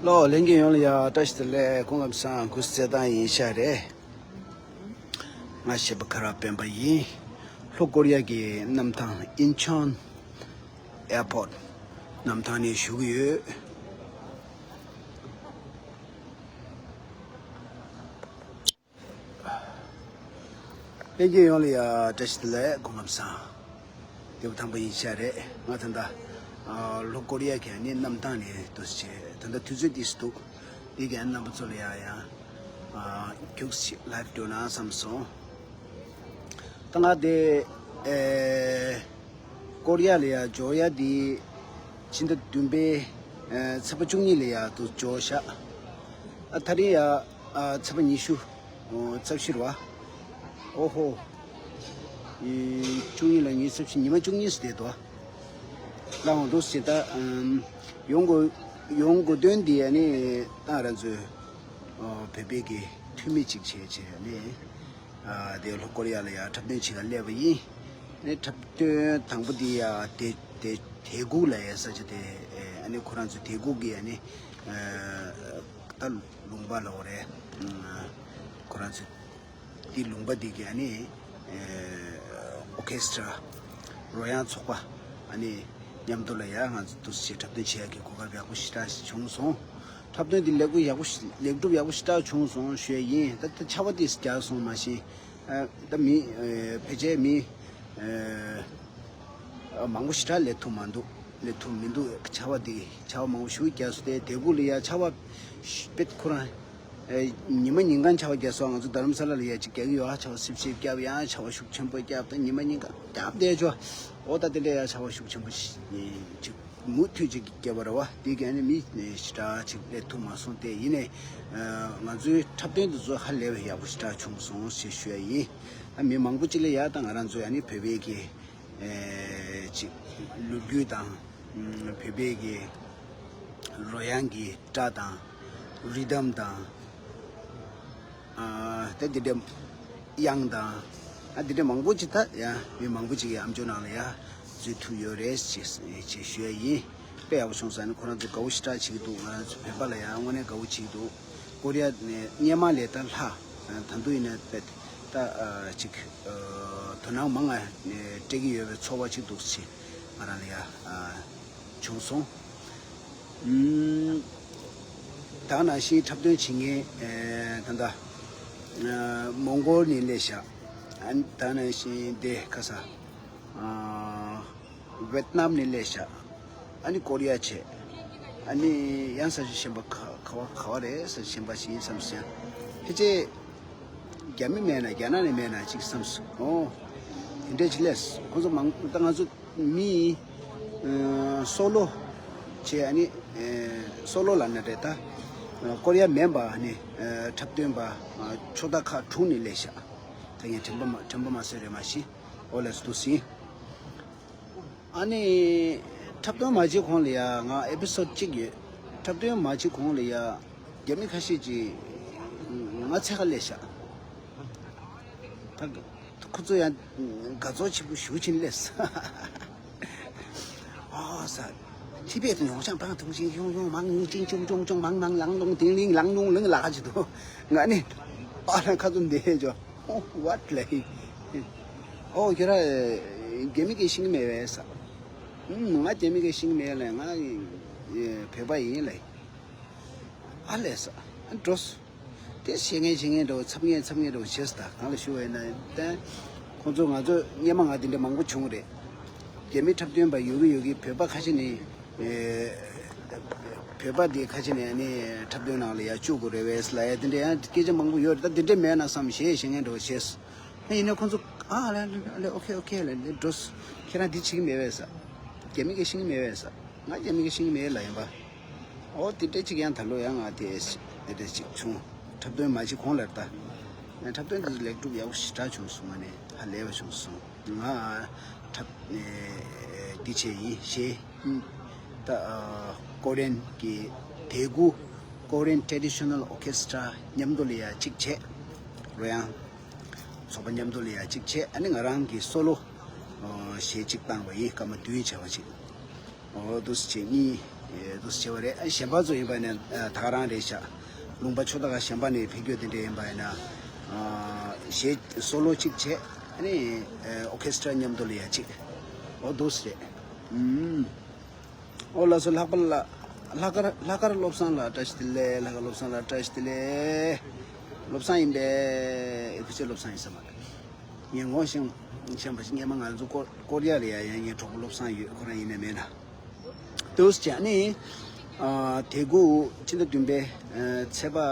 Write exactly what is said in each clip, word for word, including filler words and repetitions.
ལོ་ལྷན་རྒྱས་ཡོངས་ལ་ཡ་བཀྲ་ཤིས་བདེ་ལེགས། སྐུ་ཁམས་བཟང་། སྐུ་གཟུགས་གསལ་ཐང་ཡིན་ཤག་རེད། ང་གཞས་པ་ཁ་རག་སྤེན་པ་ཡིན། ལྷོ་ཀོ་རི་ཡ་གི་གནམ་ཐང་ཨིན་ཆོན་ཨེར་པོར་ཊི་གནམ་ཐང་ནས་ཞུ་གི་ཡོད། ལྷན་རྒྱས་ཡོངས་ལ་ཡ་བཀྲ་ཤིས་བདེ་ལེགས། སྐུ་ཁམས་བཟང་། དེ་བ་དང་པོ་ཡིན་ཤག་རེད། ང་ད་ལྟ་ཨ་ལྷོ་ཀོ་རི་ཡ་གི་ནི་གནམ་ཐང་ནས་འདུག་སེ་བྱས། ད་ལྟ་དུས་ཚོད་འདི་སུ་འདུག་འདི་གའི་རྣམ་པ་ཚོ་ལ་ཡ་ཡ་ཨ་རྒྱུགས་ཤིག་ལའེབ་འགྲོ་ན་བསམ་སོང་། ད་ང་དེ་ཨེ་ཀོ་རི་ཡ་ལ་ཡ་འབྱོར་ཡ་དེ་ཕྱི་ཟླ་བདུན་པའི་ཨེ་ཚེས་པ་བཅུ་གཉིས་ལ་ཡ་དུ་འབྱོར་ཤག་ཨ་དེ་རིང་ཡ་ཨ་ཚེས་པ་ཉི་ཤུ། ཨོ་རྩ་བཞི་རེད་བ། ཨོ་ཧོ། ཨེ་བཅུ་གཉིས་ལ་ཉི་ཤུ་རྩ་བཞི། ཉི་མ་བཅུ་གཉིས་སུ་བསྡད་འདུག་ལ་འོང་འདུག་ཟེར། ད་ཨམ་ཡོང་དགོས་ཡོང་དགོས་དོན་འདི་ཨ་ནི་ད་ང་རང་ཚོའི་ཨོ་བོད་པའི་གི་འཐུས་མི་གཅིག་བྱས་བྱས་ཨ་ནི་ཨ་དེ་ལྷོ་ཀོ་རི་ཡ་ལ་ཡ་འཁྲབ་སྟོན་བྱེད་ག་སླེབས་པ་ཡིན། ཨ་ནི་འཁྲབ་སྟོན་དང་པོ་འདི་ཡ་དེ་དེ་དེ་གུག་ལ་ཡ་ས་ཆ་དེ་ཨ་ནི་ཁོ་རང་ཚོ་དེ་གུག་གི་ཨ་ནི་ཨ་ད་ལུང་པ་ལ་འོ་རེད། ཁོ་རང་ཚོ་འདི་ལུང་པ་འདི་གི་ཨ་ནི་ཨོ་ཁེ་སི་ཊ་ར་རོལ་དབྱངས་ཚོགས་པ་ཨ་ནི་མཉམ་དུ་ལ་ཡ་ང་ཚོ་འདུག་སེ་འཁྲབ་སྟོན་བྱེད་ཡག་གི་གོ་སྐབས་ཡག་པོ་ཞེ་དྲག་བྱུང་སོང་། འཁྲབ་སྟོན་འདི་ལེགས་པོ་ཡག་པོ་ཞེ་ལེགས་གྲུབ་ཡག་པོ་ཞེ་དྲག་བྱུང་སོང་ཞུ་ཡ་ཡིན། ད་ད་ཆར་པ་འདི་རྒྱག་སོང་མ་གཞི། ཨ་ད་མི་ཨ་ཕལ་ཆེར་མི་ཨ་མང་པོ་ཞེ་དྲག་སླེབས་ཐུབ་མ་འདུག་སླེབས་ཐུབ་མི་འདུག་ཆར་པ་འདི་ཆར་པ་མང་པོ་ཞེ་པོ་རྒྱག་སོང་སྟེ། དེ་གུག་ལ་ཡ་ཆར་པ་དཔེ་ཁོ་རང་ཨ་ཉི་མ་ཉིན་གང་ཆར་པ་རྒྱག་སོང་། ང་ཚོ་རྡ་རམ་ས་ལ་ལ་ཡ་ཅིག་རྒྱག་གི་ཡོད། ཨ་ཆར་པ་སིབ་སིབ་བརྒྱབ། ཡང་ཆར་པ་ཤུགས་ཆེན་པོ་བརྒྱབ། ད་ཉི་མ་ཉིན་གང་བརྒྱབ་བསྡད་ཆོག་ཨོ་ད་དེ་འདྲ་ཡ་ཆར་པ་ཤུགས་ཆེན་པོ་ཞིག་ཅིག་མུ་མཐུད་ཅིག་བརྒྱབ་པ་རེད་བ། དེ་ག་ནི་མི་ཞེ་དྲག་ཅིག་སླེབས་ཐུབ་མ་སོང་སྟེ། ཡིན་ནའི་ང་ཚོའི་འཁྲབ་སྟོན་དེ་ཚོ་ཧ་ལས་པའི་ཡག་པོ་ཞེ་དྲག་བྱུང་སོང་ཞེས་ཞུ་ཡ་ཡིན། ཨ་མི་མང་པོ་ཅིག་ལ་ཡ་ད་ང་རང་ཚོའི་ཨ་ནི་བོད་པའི་གི་ཨེ་ཅིག་ལོ་རྒྱུས་དང་བོད་པའི་གི་རོལ་དབྱངས་ཀྱི་སྒྲ་དང་རི་དམ་དང་ཨ་ད་འདི་འདྲ་དབྱངས་དང་ཨ་འདི་འདྲ་མང་པོ་ཅིག་ད་ཡ་མི་མང་པོ་ཅིག་གི་ཨམ་ཅོག་ནང་ལ་ཡ་འཛུལ་ཐུབ་ཡོད་རེད་ཅེས་ཅེས་ཞུ་ཡ་ཡིན། དཔེ་ཡག་པོ་བྱུང་སོང་། ཨ་ནི་ཁོ་རང་ཚོ་དགའ་བོ་ཞེ་དྲག་བྱེད་ཀྱི་འདུག་ང་རང་ཚོ་བོད་པ་ལ་ཡང་དངོས་གནས་དགའ་བོ་བྱེད་ཀྱི་འདུག་ཀོ་རི་ཡ་ནས་སྔོན་མ་ལས་ད་ལྷག་ད་དུང་ཡིན་ན་དཔེ་ད་ཅིག་དོ་སྣང་མང་ང་སྤྲད་ཀྱི་ཡོད་པའི་ཚོར་བ་ཅིག་འདུག་ཅེས་ང་རང་ལ་ཡ་བྱུང་སོང་། ཨུམ། ད་ནང་བཞིན་འཁྲབ་སྟོན་བྱེད་མཁན་ཨེ་ད་ལྟ་ཨ་མོང་གོལ་ནས་སླེབས་ཤག་ཨ་ནི་ད་ནང་བཞིན་དེ་ཁ་ས་ཨ་ཝེད་ནམ་ནས་སླེབས་ཤག་ཨ་ནི་ཀོ་རི་ཡ་བྱས། ཨ་ནི་ཡང་ས་ཆ་གཞན་པ་ག་ག་བ་ག་བ་རེད། ས་ཆ་གཞན་པ་ཞིག་ཡིན་བསམ་སོང་། ཕལ་ཆེར་རྒྱ་མི་མེད་ན་རྒྱ་ནག་ནས་མེད་ན་ཅིག་བསམ་སོང་། ཨོ་དེ་འདྲ་ཅིག་སླེབས། ཁོང་ཚོ་མང་ད་ང་ཚོ་མི་ཨ་སོ་ལོ་བྱས། ཨ་ནི་ཨ་སོ་ལོ་ལབ་ན་རེད། ད་ཀོ་རི་ཡ་མིན་པ་ཨ་ནི་ཨ་འཁྲབ་སྟོན་པ་ཨ་ཕྱོགས་མཐའ་ཁག་དྲུག་ནས་སླེབས་ཤག་ད་ངས་དྲན་པ་མ་དྲན་པ་མ་བཟོས་རེད་མ་གཞི། ཨོ་ལགས་སོ་འདུག་སེ་ཡིན། ཨ་ནི་འཁྲབ་སྟོན་མ་བྱེད་གོང་ལ་ཡ་ང་ཨེ་པི་སོ་ཌི་གཅིག་ཡོད། འཁྲབ་སྟོན་མ་བྱེད་གོང་ལ་ཡ་རྒྱ་མི་ཁ་ཤས་ཀྱིས་ང་འཚོལ་ག་སླེབས་ཤག་ད་ཁོ་ཚོ་ཡང་དགའ་ཚོར་ཆེན་པོ་ཞེ་པོ་ཅིག་སླེབས། ཨོ་ས། ཐི་བེད་ཡོང་ཤང་པང་ཐུང་ཤིང་ཡོང་ཡོང་མང་ཡོང་ཅིང་ཅུང་ཅུང་ཅུང་མང་མང་ལང་ལོང་དིང་ལིང་ལང་ལོང་ལང་ལ་ཁ་ཅིག་འདུག་ང་ནི་ཨ་ལ་ཁ་ཚུམ་བསྡད་ཆོག་ཨོ་ཝཊ་ལབ་ཡིན། ཨོ་ཁྱོད་ར་རྒྱ་མི་སྐད་ཤེས་ཀྱི་མེད་པས་ས། ཨུམ་ང་རྒྱ་མི་སྐད་ཤེས་ཀྱི་མེད་ལབ། ང་བོད་པ་ཡིན་ལབ། ཨ་ལས་ས། ཨ་འགྲོ་སོང་། དེ་བཤད་མཁན་བཤད་མཁན་འདྲ་བོ་འཚབ་མཁན་འཚབ་མཁན་འདྲ་བོ་བྱས་སོང་། ད་གང་ལ་ཞུ་བ་ཡིན་ན་ད་ཁོང་ཚོ་ང་ཚོ་སྔོན་མ་ང་དེ་འདྲ་མང་པོ་བྱུང་རེད། རྒྱ་མི་འཁྲབ་སྟོན་པ་ཡོད་ཀྱི་ཡོད་ཀྱི་བོད་པ་ཁ་ཤས་ནི། ཨེ། བོད་པ་དེ་ཁ་ཤས་ནས་ནི་འཁྲབ་སྟོན་ནང་ལ་ཡར་བཅུག་དགོས་རེད་པས་ལབ་ཡ་དེ་འདྲ་ཡང་སྐད་ཆ་མང་པོ་ཡོད་རེད། ད་དེ་འདྲ་མེད་ན་བསམ་ཞེས་བཤད་མཁན་འདྲ་བོ་བྱས་སོང་། ཨ་ཡིན་ན་ཁོང་ཚོ་ཨ་ལེ་ལེ་ལེ་ཨོ་ཁེ་ཨོ་ཁེ་ལེ་ལེ་འགྲོ་སོང་། ཁྱེད་རང་འདི་བྱེད་ཀྱི་མེད་པས་ས། རྒྱ་མི་སྐད་ཤེས་ཀྱི་མེད་པས་ས། ང་རྒྱ་མི་སྐད་ཤེས་ཀྱི་མེད་ལབ་ཡིན་པ། ཨོ་དེ་འདྲ་ཅིག་ཡང་ད་ལོ་ཡང་ང་དེ་དེ་འདྲ་ཅིག་བྱུང་། འཁྲབ་སྟོན་མ་བྱེད་གོང་ལ་ད། འཁྲབ་སྟོན་དེ་ཚོ་ལེགས་གྲུབ་ཡག་པོ་ཞེ་དྲག་བྱུང་སོང་། ང་ནི་ཧ་ལས་པ་བྱུང་སོང་། ང་འཁྲབ་ཨེ་འདི་བྱས་ཡིན་ཞེས། ད་ཨ་ཀོ་རི་ཡན་གྱི་དེ་གུ་ཀོ་ Korean Traditional Orchestra མཉམ་དུ་ལ་ཡ་གཅིག་བྱས། རོལ་དབྱངས་ཚོགས་པ་མཉམ་དུ་ལ་ཡ་གཅིག་བྱས། ཨ་ནི་ང་རང་གི་སོ་ལོ་གཞས་གཅིག་བཏང་བ་ཡིན། སྐར་མ་བདུན་བྱས་པ་ཅིག་འོ་འདུག་སེ་བྱས་གཉིས་འདུག་སེ་བྱས་པ་རེད། ཨ་གཞན་པ་ཚོ་ཡིན་པ་ནས་ད་ག་རང་རེད་ཤག་ལུང་པ་ཕྱོགས་ད་ག་གཞན་པ་ནས་ཕེབས་རྒྱུ་དེ་འདྲ་ཡིན་པ་ཡིན་ན། གཞས་སོ་ལོ་གཅིག་བྱས། ཨ་ནི་ཨོ་ཁེ་སི་ཊ་ར་མཉམ་དུ་ལ་ཡ་གཅིག་འོ་འདུག་སེ་རེད། ཨུམ། ཨོ་ལགས་སོ། ལྷག་པར་ལ་ལྷག་དཀར་ལྷག་དཀར་བློ་བཟང་ལགས་བཀྲ་ཤིས་བདེ་ལེགས། ལྷག་དཀར་བློ་བཟང་ལགས་བཀྲ་ཤིས་བདེ་ལེགས། བློ་བཟང་ཡིན་པས། ཨེ་ཕི་ཆེ་བློ་བཟང་ཡིན་ས་མ་རེད། ངས་ངོ་ཤེས་ཤེས་པ་ཞིག་སྔས་མ་ང་ཚོ་ཀོ་ཀོ་རི་ཡ་ལ་ཡ་ཡ་ངའི་གྲོགས་པོ་བློ་བཟང་ཡོད། ཁོ་རང་ཡིན་ན་མེད་ན། དུས་ཀྱང་ནི་ཨ་དེ་དགུ་ཕྱི་ཟླ་བདུན་པའི་ཨ་ཚེས་པ་ཨ་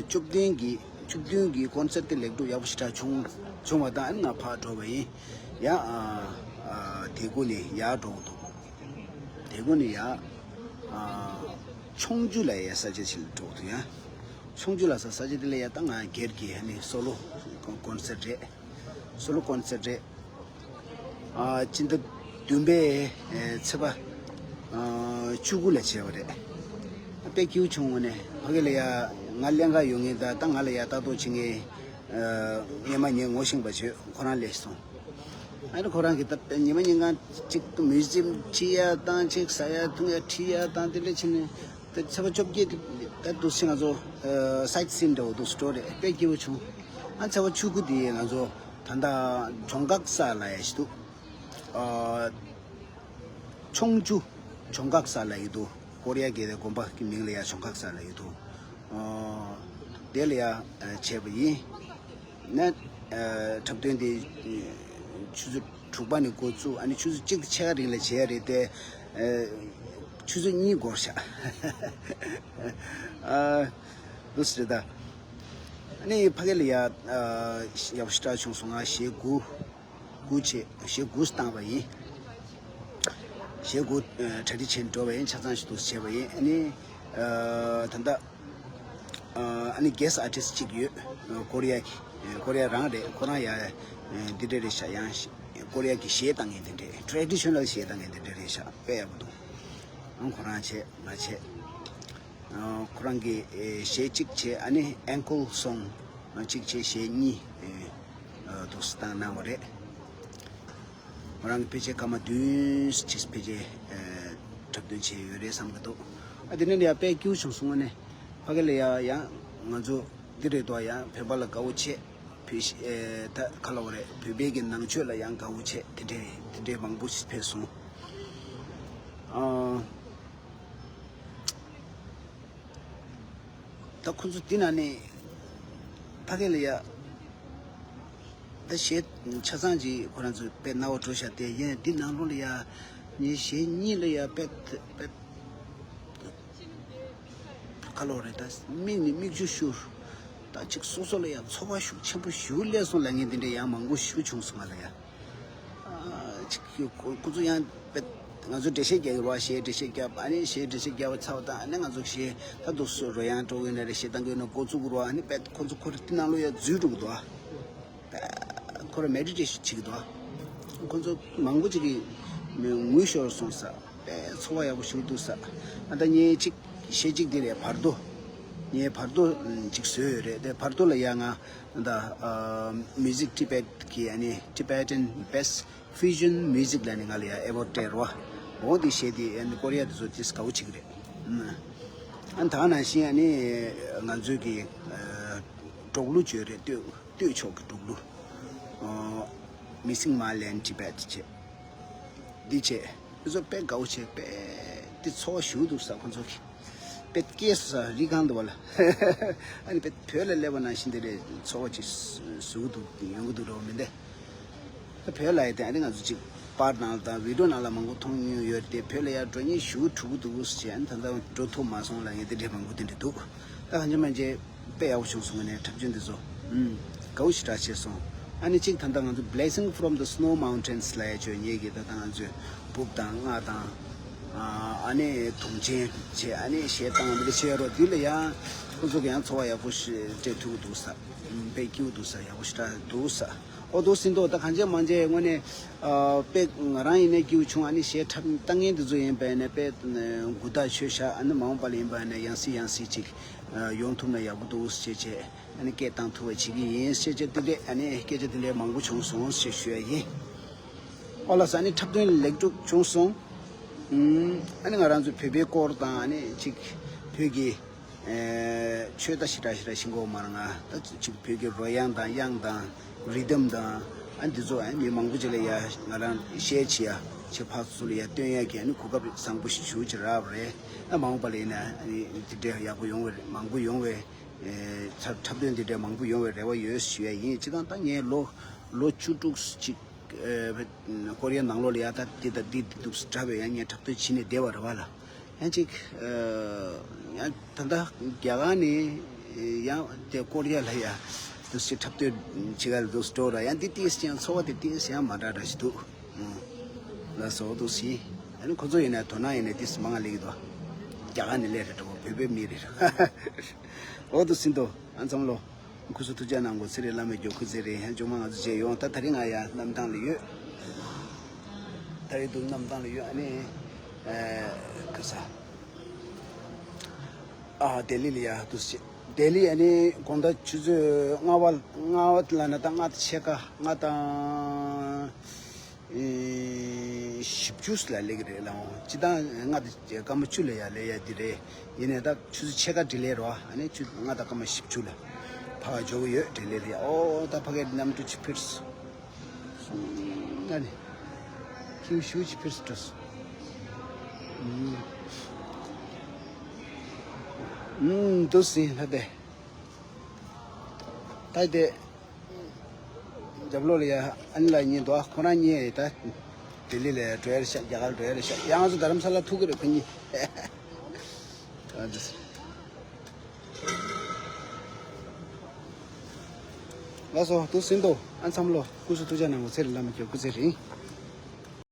བཅུ་བདུན་གྱི་བཅུ་བདུན་གྱི་ཀོན་སར་དེ་ལེགས་གྲུབ་ཡག་པོ་ཞེ་དྲག་བྱུང་བྱུང་བ་དང་། ཨ་ནི་ང་ཕར་འགྲོ་བ་ཡིན། ཡ་ཨ་ཨ་དེ་དགུ་ནི་ཡར་འགྲོ་གི་འདུག་དེ་དགུ་ནི་ཡ་ཨ་ཆོས་རྒྱུད་ལ་ཡ་ས་ཆ་ཞིག་ལ་འགྲོ་གི་འདུག་ཡ་ཆོས་རྒྱུད་ལ་ས་ས་ཆ་དེ་ལ་ཡ་ད་ང་སྒེར་གྱི་ཨ་ནི་སོ་ལོ་ཀོན་སར་རེད། སོ་ལོ་ཀོན་སར་རེད། ཨ་ཕྱི་ཟླ་བདུན་པའི་ཨེ་ཚེས་པ་ཨ་བཅུ་དགུ་ལ་བྱས་པ་རེད། དཔེ་སྐྱིད་པོ་བྱུང་། དངོས་གནས་ཕ་གི་ལ་ཡ་ང་ལེན་ག་ཡོང་ངེས། ད་ད་ང་ལ་ཡ་ལྟ་རྟོག་བྱེད་མཁན་ཨ་སྔས་མ་ངས་ངོ་ཤེས་པ་བྱོས། ཁོ་རང་སླེབས་སོང་། ཨ་ནི་ཁོ་རང་གིས་ད་ཉི་མ་ཉིན་གང་ཅིག་མིའུ་ཛི་ཡམ་ཁྲིད་ཡ་དང་། ཅིག་ཟ་ཡ་འཐུང་ཡ་ཁྲིད་ཡ་དང་། དེ་འདྲ་བྱས་ནས་ད་ཚེས་པ་བཅོ་བརྒྱད་དེ་ད་འདུག་སེ་ང་ཚོ་ཨ་སའེཊ་སིན་འདྲ་བོ་འདུག་སེ་འགྲོ་རེད། དཔེ་སྐྱིད་པོ་བྱུང་། ཨ་ཚེས་པ་བཅུ་དགུ་དེ་ང་ཚོ་ད་ལྟ་ཇོང་ཁག་ས་ལ་ཡ་ཞིག་འདུག་ཨ་ཆུང་ཆུ་ཇོང་ཁག་ས་ལ་ཡོད་དོ། ཀོ་རི་ཡ་གི་དགོན་པ་གི་མིང་ལ་ཡ་ཇོང་ཁག་ས་ལ་ཡོད་དོ། ཨ་དེ་ལ་ཡ་ཨ་བྱས་པ་ཡིན། ནས་ཨ་འཁྲབ་སྟོན་དེ་ཆུ་ཚོད་དྲུག་པ་ནས་འགོ་བཙུགས། ཨ་ནི་ཆུ་ཚོད་གཅིག་ཕྱེད་ཀ་རིང་ལ་བྱས་རེད་དེ། ཨ་ཆུ་ཚོད་གཉིས་འགོར་ཤག་ཨ་འདུག་སེ་རེད་ད། ཨ་ནི་ཕ་གི་ལ་ཡ་ཨ་ཡག་པོ་ཞེ་དྲག་བྱུང་སོང་། ང་གཞས་དགུ་དགུ་བྱས། གཞས་དགུ་བཏང་བ་ཡིན། གཞས་དགུ་ཨ་གྲ་སྒྲིག་བྱས་འགྲོ་བ་ཡིན། ཆ་ཚང་ཞིག་འདུག་སེ་བྱས་པ་ཡིན། ཨ་ནི་ཨ་ད་ལྟ་ཨ་ནི་གྷེ་སི་ཊི་ཨར་ཊིསི་ཊི་གཅིག་ཡོད། ཨ་ཀོ་རི་ཡ་གི་ཨ་ཀོ་རི་ཡ་རང་རེད། ཁོ་རང་ཡ་ཨ་འདི་འདྲ་རེད་ཤག་ཡང་ཀོ་རི་ཡ་གི་གཞས་བཏང་མཁན་དེ་འདྲ། ཊི་རེ་ཌི་ཤ་ནལ་གཞས་བཏང་མཁན་དེ་འདྲ་རེད་ཤག་དཔེ་ཡག་པོ་འདུག་ཨང་ཁོ་རང་བྱས། ང་བྱས། ཨ་ཁོ་རང་གིས་ཨེ་གཞས་གཅིག་བྱས། ཨ་ནི་ཨེང་ཀལ་སོང་གཅིག་བྱས། གཞས་གཉིས་ཨེ་ཨ་འདུག་སེ་བཏང་གནང་བ་རེད། ཁོ་རང་གིས་ཕལ་ཆེར་སྐར་མ་བདུན་ཅིག་ཕལ་ཆེར་ཨེ་འཁྲབ་སྟོན་བྱས་ཡོད་རེད་བསམ་གྱི་འདུག་ཨ་དེ་ནས་ཡང་དཔེ་སྐྱིད་པོ་བྱུང་སོང་། ཨ་ནི་ཕ་གི་ལ་ཡ་ཡང་ང་ཚོ་འདི་རེད་དོ། ཡང་བོད་པ་ལ་དགའ་བོ་བྱས། བོད་ཨེ་ད་ག་ལབ་དགོས་རེད། བོད་པའི་གི་ནང་ཆོས་ལ་ཡང་དགའ་བོ་བྱས། དེ་འདྲའི་དེ་འདྲའི་མང་པོ་ཞིག་ཕེབས་སོང་། ཨ། ད་ཁོ་ཚོ་འདི་ནང་ནས་ཕ་གི་ལ་ཡ་ད་གཞས་ཆ་ཚང་ཅིག་ཁོ་རང་ཚོ་དཔེ་རྣ་བར་འགྲོ་ཤག་དེ་ཡིན། འདི་ནང་ལོགས་ལ་ཡ་ངའི་གཞས་གཉིས་ལ་ཡ་དཔེ་དཔེ་ག་ལབ་དགོས་རེད། ད་མིག་ནས་མིག་ཆུ་བཞུར། ད་ཅིག་སོ་སོ་ལ་ཡ་ཚོར་བ་ཤུགས་ཆེན་པོ་ཞིག་སླེབས་སོང་ལབ་མཁན་དེ་འདྲ་ཡང་མང་པོ་ཞིག་བྱུང་སོང་ང་ལ་ཡ། ཨ་ཅིག་ཁོ་ཁོ་ཚོ་ཡང་དཔེ་ང་ཚོ་འགྲེལ་བཤད་རྒྱག་གི་རེད་བ། གཞས་འགྲེལ་བཤད་རྒྱབ། ཨ་ནི་གཞས་འགྲེལ་བཤད་རྒྱབ་པ་ཚར་བ་དང་། ཨ་ནི་ང་ཚོ་གཞས་ད་འདུག་སེ་རོལ་དབྱངས་དཀྲོལ་གི་ཡོད་ན་རེད། གཞས་བཏང་གི་ཡོད་ན་འགོ་བཙུགས་དགོས་རེད་བ། ཨ་ནི་དཔེ་ཁོ་ཚོ་ཁོ་རང་དེ་ནང་ལོགས་ཡ་འཛུལ་འགྲོ་གི་འདུག་ཨ། དཔེ་ཁོ་རང་མེ་ཌི་ཊེ་ཤན་བྱེད་ཀྱི་འདུག་ཨ། ཁོ་ཚོ་མང་པོ་ཅིག་གིས་ངུ་ཤོར་སོང་ས། དཔེ་ཚོར་བ་ཡག་པོ་ཞིག་འདུག་ས། ཨ་ད་ངས་ཅིག་གཞས་གཅིག་འདི་རེད། བར་དོ། ངས་བར་དོ་ཅིག་བཟོས་ཡོད་རེད། དེ་བར་དོ་ལ་ཡ་ང་ད་ཨ་Music Tibet གི་ཨ་ནི་Tibetan Best Fusion Music ལབ་ནས་ང་ལ་ཡ་ཨེ་ཝོཌ་སྤྲད་རོགས། འོ་དེ་གཞས་དེ་ཨ་ནི་ཀོ་རི་ཡ་དེ་ཚོ་ཏིས་དགའ་བོ་བྱེད་ཀྱི་རེད། ཨ་ད་ནང་བཞིན་ཨ་ནི་ང་ཚོའི་གི་ཨ་འབྲོག་གླུ་བརྗོད་རེད། སྟོད་སྟོད་ཕྱོགས་ཀྱི་འབྲོག་གླུ། ཨ་Missing My Land Tibet བྱས། འདི་བྱས། དེ་ཚོ་དཔེ་དགའ་བོ་བྱས། དཔེ་དེ་ཚོར་བ་ཞེ་པོ་འདུག་ས། ཁོ་ཚོ་གི་དཔེ་སྐྱེས་སོང་ས། རི་སྒང་དུ་བ་ལ། ཨ་ནི་དཔེ་བོད་ལ་སླེབས་པ་ནང་བཞིན་དེ་འདྲའི་ཚོར་བ་ཅིག་བཟོ་གི་འདུག་ཡོང་གི་འདུག་འདྲ་བོ་མི་འདུག་ད་བོད་ལ་ཡ་དེ་ཨ་ནི་ང་ཚོ་ཅིག་པར་ནང་ལ་དང་བི་ཌི་ཡོ་ནང་ལ་མང་པོ་མཐོང་མྱོང་ཡོད་རེད་དེ། བོད་ལ་ཡ་འགྲོ་སྙིང་ཞེ་པོ་འཁྲུག་གི་འདུག་ཟེར། ཨ་ནི་ད་ལྟ་འགྲོ་ཐུབ་མ་སོང་ལབ་མཁན་དེ་འདྲའི་མང་པོ་དེ་འདྲ་འདུག་ད་གང་ཅི་མ་བྱས། དཔེ་ཡག་པོ་བྱུང་སོང་། ངས་འཁྲབ་སྟོན་འདི་ཚོ། ཨུམ། དགའ་བོ་ཞེ་དྲག་བྱས་སོང་། ཨ་ནི་གཅིག་ད་ལྟ་ང་ཚོ་Blessing from the Snow Mountains ལབ་ཡ་ཅིག་ཡོད། ངེད་ཀྱི་ད་ལྟ་ང་ཚོའི་སྦུག་དང་རྔ་དང་། ཨ་ ཨ་ནི་དུང་ཆེན་བྱས། ཨ་ནི་གཞས་བཏང་། འདི་འདྲ་བྱས་རོགས། འདི་ལ་ཡང་ཁོ་ཚོ་གི་ཡང་ཚོར་བ་ཡག་པོ་ཞིག་སྤྲད་ཐུབ་ཀྱི་འདུག་ས། ཨུམ། དཔེ་སྐྱིད་པོ་འདུག་ས། ཡག་པོ་ཞེ་དྲག་འདུག་ས། ཨོ་འདུག་ཟིན་ཏོ། ད་གང་བྱས་མང་བྱས་དངོས་གནས། ཨ། དཔེ་ང་རང་ཡིན་ནའི་སྐྱིད་པོ་བྱུང་། ཨ་ནི་གཞས་འཁྲབ་ལྟ་མཁན་འདི་ཚོ་ཡིན་པ་ཡིན་ན་དཔེ་མགུ་ཐག་ཆོད་ཤག་ཨ་ནི་མ་འོངས་པ་ལ་ཡིན་པ་ཡིན་ན་ཡང་སེ་ཡང་སེ་ཅིག་ཨ། ཡོང་ཐུབ་ན་ཡག་པོ་འདུག་ཟེར་བྱས། ཨ་ནི་སྐད་བཏང་ཐུབ་པ་བྱེད་ཀྱི་ཡིན་ཟེར་བྱས། དེ་འདྲས་ཨ་ནི་སྐད་ཆ་དེ་འདྲས་མང་པོ་བྱུང་སོང་ཞེས་ཞུ་ཡ་ཡིན། ཨོ་ལགས་སོ། ཨ་ནི་འཁྲབ་སྟོན་ལེགས་གྲུབ་བྱུང་སོང་། ཨུམ། ཨ་ནི་ང་རང་ཚོ་བོད་པའི་སྐོར་དང་། ཨ་ནི་ཅིག་བོད་ཀྱི་ཨེ། ཆོས་ད་ཞེ་དྲག་ཞེ་དྲག་ཤེས་ཀྱི་ཡོད་མ་རེད། ང་ད་ཅིག་བོད་ཀྱི་རོལ་དབྱངས་དང་དབྱངས་དང་རི་དམ་དང་། ཨ་འདི་ཚོ་ཨ་མི་མང་པོ་ཅིག་ལ་ཡ་ང་རང་ཤེར་བྱེད་ཡ། ཆེ་ཕག་ཚོ་ལ་ཡ་སྟོན་ཡ་གི་ཨ་ནི་གོ་སྐབས་བཟང་པོ་ཞིག་ཞུ་ཅིག་རག་པ་རེད། ཨ་མ་འོངས་པ་ལ་ཡིན་ན་ཨ་ནི་དེ་འདྲའི་ཡག་པོ་ཡོང་བའི། མང་པོ་ཡོང་བའི། ཨེ། འཁྲབ་སྟོན་དེ་འདྲའི་མང་པོ་ཡོང་བའི་རེ་བ་ཡོད་ཞུ་ཡ་ཡིན། སྤྱིར་བཏང་ད་ངས་ལོ་ལོ་བཅུ་དྲུག་ཅིག་ཨེ། ཀོ་རི་ཡ་ནང་ལོགས་ལ་ཡ་ད་འདི་དང་འདི་འདི་འདུག་ཟེར་འདྲ་བའི་ཡ་ངས་འཁྲབ་སྟོན་བྱས་ནས་བསྡད་པ་རེད་བ་ལ། ཡང་ཅིག་ཨ། ཡང་ད་ལྟ་རྒྱ་གར་ནས་ཡང་དེ་ཀོ་རི་ཡ་ལ་ཡ་འདུག་སེ་འཁྲབ་སྟོན་བྱེད་ག་འདུག་སེ་འགྲོ་ར། ཡང་འདི་ཏིས་ཀྱང་ཚོར་བ་དེ་ཏིས་ཀྱང་མ་འདྲ་འདྲ་ཞིག་འདུག་ཨ་ལགས་སོ། འདུག་སེ་ཨ་ནི་ཁོ་ཚོ་ཡིན་ན་དོ་སྣང་ཡིན་ན་ཏིས་མང་ང་ལེགས་འདུག་རྒྱ་གར་ནས་སླེབས་རེད་འགྲོ། བོད་པའི་མི་རེད། འོ་འདུག་སེ་འདུག་ཨ་མཚམས་ལོ། སྐུ་གཟུགས་ཐུགས་རྗེ་གནང་གོ། ཚེ་རིང་བླ་མའི་མགྱོགས་ཁུ་ཚེ་རིང་། ཡང་ཅུང་མ་ང་ཚོ་མཇལ་ཡོང་། ད་དེ་རིང་ང་ཡ་གནམ་ཐང་ལ་ཡོད། དེ་རིང་འདུག་གནམ་ཐང་ལ་ཡོད། ཨ་ནི་ཨ་ག་ས། ཨ་ལྡི་ལི་ལ་ཡ་འདུག་སེ། ལྡི་ལི་ཨ་ནི་དགོང་དག་ཆུ་ཚོད་ལྔ་པ། ལྔ་པ་ལ་ན་ད་ལྔ་དང་ཕྱེད་ཀ་ལྔ་དང་། ཨེ། བཞི་བཅུ་ལ་སླེབས་ཀྱི་རེད་ལགས། སྤྱིར་བཏང་ལྔ་དང་སྐར་མ་བཅུ་ལ་ཡ་སླེབས་ཡ་འདི་རེད། ཡིན་ནའི་ད་ཆུ་ཚོད་ཕྱེད་ཀ་ཌི་ལེ་རེད་བ། ཨ་ནི་ཆུ་ལྔ་དང་སྐར་མ་བཞི་བཅུ་ལ་ཕར་འབྱོར་གྱི་ཡོད། ཌི་ལེ་ལ་ཡ། ཨོ་ད་ཕ་གིར་གནམ་གྲུ་ཅིག་འཕུར་སོང་། ཨ་ནི་ཁྱེའུ་ཞིག་ཅིག་འཕུར་སོང་། ཨུམ། ཨུམ། འདུག་སེ་ལྷ་དེ། ད་དེ། རྒྱབ་ལོགས་ལ་ཡ་ཨ་ནི་ལགས་གཉིས་འདུག་ཁོ་རང་གཉིས་ད་ལྡི་ལི་ལ་འགྲོ་ཡ་རེད་ཤག་རྒྱ་གར་འགྲོ་ཡ་རེད་ཤག་ཡང་ང་ཚོ་རྡ་རམ་ས་ལ་ཐུག་གི་རེད་ཁོ་གཉིས། ཨ་འདི་ལགས་སོ། འདུག་སེ་འདུག་ཨ་མཚམས་ལོ། སྐུ་གཟུགས་ཐུགས་རྗེ་གནང་གོ། ཚེ་རིང་བླ་མའི་མགྱོགས་ཁུ་ཚེ་རིང་།